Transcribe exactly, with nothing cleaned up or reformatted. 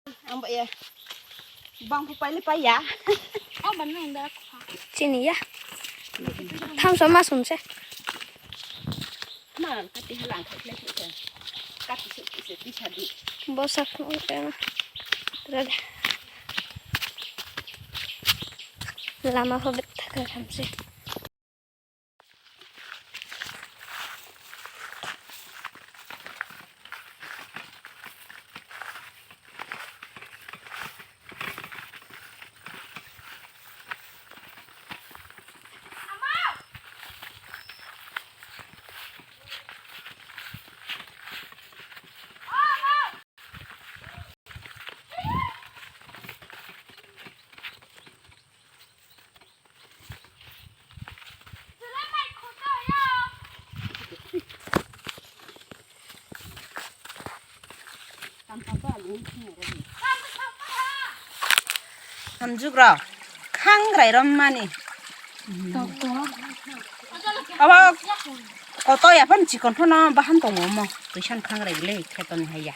Ang ba ya. Bang ko paile pa ya. Oh, ban na inda. Chini ya. Thamsa ma sumse. Ma kati hala ang khai khai khai. Kati se se ti sa di. Bosak mo kena. Rade. Lama ho bit thaka khamse. Hamjwk rok khangrai rw mani. Abo koto ya phano chikon phano bahan tongo omo. Twi san khangrai bwle kheto ni hai ya.